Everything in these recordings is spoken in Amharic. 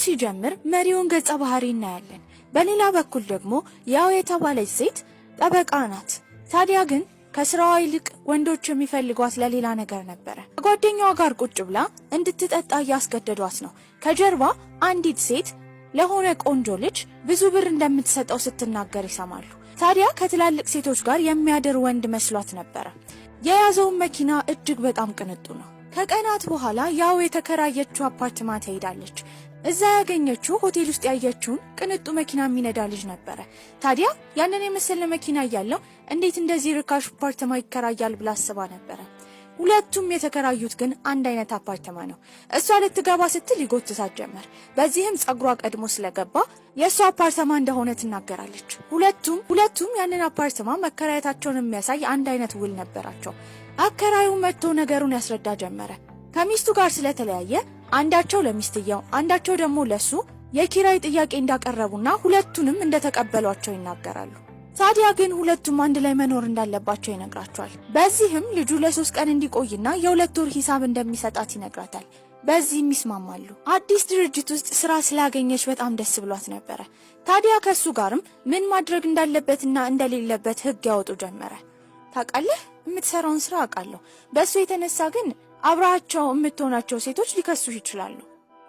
ሲጀምር መሪውን ገጸ ባህሪ እናያለን። በሌላ በኩል ደግሞ ያው የተባለች ሴት ጠበቃ ናት። ታዲያ ግን ከስራዋ ይልቅ ወንዶች የሚፈልጓት ለሌላ ነገር ነበረ። ከጓደኛዋ ጋር ቁጭ ብላ እንድትጠጣ እያስገደዷት ነው። ከጀርባ አንዲት ሴት ለሆነ ቆንጆ ልጅ ብዙ ብር እንደምትሰጠው ስትናገር ይሰማሉ። ታዲያ ከትላልቅ ሴቶች ጋር የሚያድር ወንድ መስሏት ነበረ። የያዘውን መኪና እጅግ በጣም ቅንጡ ነው። ከቀናት በኋላ ያው የተከራየችው አፓርትማ ትሄዳለች። እዛ ያገኘችው ሆቴል ውስጥ ያየችውን ቅንጡ መኪና የሚነዳ ልጅ ነበረ። ታዲያ ያንን የመሰለ መኪና እያለው እንዴት እንደዚህ ርካሽ አፓርትማ ይከራያል ብላ አስባ ነበረ። ሁለቱም የተከራዩት ግን አንድ አይነት አፓርትማ ነው። እሷ ልትገባ ስትል ይጎትታት ጀመር። በዚህም ጸጉሯ ቀድሞ ስለገባ የእሷ አፓርትማ እንደሆነ ትናገራለች። ሁለቱም ያንን አፓርትማ መከራየታቸውን የሚያሳይ አንድ አይነት ውል ነበራቸው። አከራዩ መጥቶ ነገሩን ያስረዳ ጀመረ። ከሚስቱ ጋር ስለተለያየ አንዳቸው ለሚስትየው አንዳቸው ደግሞ ለሱ የኪራይ ጥያቄ እንዳቀረቡና ሁለቱንም እንደተቀበሏቸው ይናገራሉ። ታዲያ ግን ሁለቱም አንድ ላይ መኖር እንዳለባቸው ይነግራቸዋል። በዚህም ልጁ ለ3 ቀን እንዲቆይና የ2 ወር ሂሳብ እንደሚሰጣት ይነግራታል። በዚህም ይስማማሉ። አዲስ ድርጅት ውስጥ ስራ ስላገኘች በጣም ደስ ብሏት ነበረ። ታዲያ ከእሱ ጋርም ምን ማድረግ እንዳለበትና እንደሌለበት ህግ ያወጡ ጀመረ። ታውቃለህ፣ የምትሰራውን ስራ አውቃለሁ። በእሱ የተነሳ ግን አብረሃቸው የምትሆናቸው ሴቶች ሊከሱህ ይችላሉ።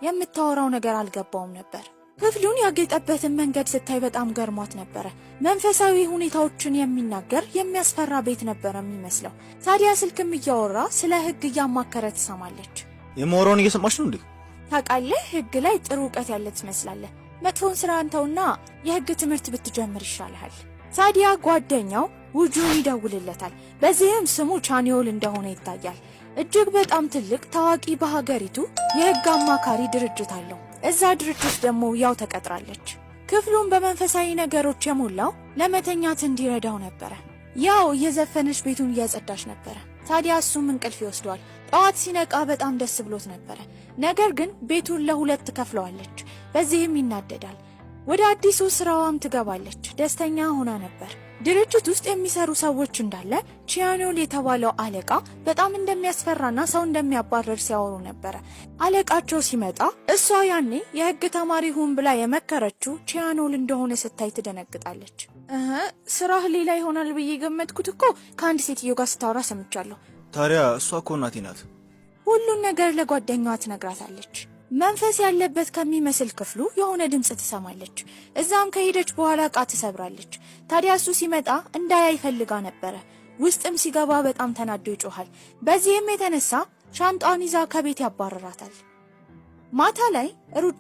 የምታወራው ነገር አልገባውም ነበር። ክፍሉን ያጌጠበትን መንገድ ስታይ በጣም ገርሟት ነበረ። መንፈሳዊ ሁኔታዎችን የሚናገር የሚያስፈራ ቤት ነበረ የሚመስለው። ታዲያ ስልክም እያወራ ስለ ህግ እያማከረ ትሰማለች። የማወራውን እየሰማች ነው እንዴ? ታውቃለህ፣ ህግ ላይ ጥሩ እውቀት ያለ ትመስላለህ። መጥፎን ስራ አንተውና የህግ ትምህርት ብትጀምር ይሻልሃል። ታዲያ ጓደኛው ውጁን ይደውልለታል። በዚህም ስሙ ቻኒዮል እንደሆነ ይታያል። እጅግ በጣም ትልቅ ታዋቂ በሀገሪቱ የህግ አማካሪ ድርጅት አለው። እዛ ድርጅት ደግሞ ያው ተቀጥራለች። ክፍሉን በመንፈሳዊ ነገሮች የሞላው ለመተኛት እንዲረዳው ነበረ። ያው እየዘፈነች ቤቱን እያጸዳች ነበረ። ታዲያ እሱም እንቅልፍ ይወስደዋል። ጠዋት ሲነቃ በጣም ደስ ብሎት ነበረ። ነገር ግን ቤቱን ለሁለት ከፍለዋለች። በዚህም ይናደዳል። ወደ አዲሱ ስራዋም ትገባለች። ደስተኛ ሆና ነበር። ድርጅት ውስጥ የሚሰሩ ሰዎች እንዳለ ቺያኖል የተባለው አለቃ በጣም እንደሚያስፈራና ሰው እንደሚያባረር ሲያወሩ ነበረ። አለቃቸው ሲመጣ እሷ ያኔ የህግ ተማሪ ሁን ብላ የመከረችው ቺያኖል እንደሆነ ስታይ ትደነግጣለች። እህ ስራህ ሌላ ይሆናል ብዬ ገመትኩት እኮ ከአንድ ሴትዮ ጋር ስታወራ ሰምቻለሁ። ታዲያ እሷ እኮ እናቴ ናት። ሁሉን ነገር ለጓደኛዋ ትነግራታለች። መንፈስ ያለበት ከሚመስል ክፍሉ የሆነ ድምፅ ትሰማለች። እዛም ከሄደች በኋላ ዕቃ ትሰብራለች። ታዲያ እሱ ሲመጣ እንዳያይ ፈልጋ ነበረ። ውስጥም ሲገባ በጣም ተናዶ ይጮሃል። በዚህም የተነሳ ሻንጣዋን ይዛ ከቤት ያባረራታል። ማታ ላይ ሩጫ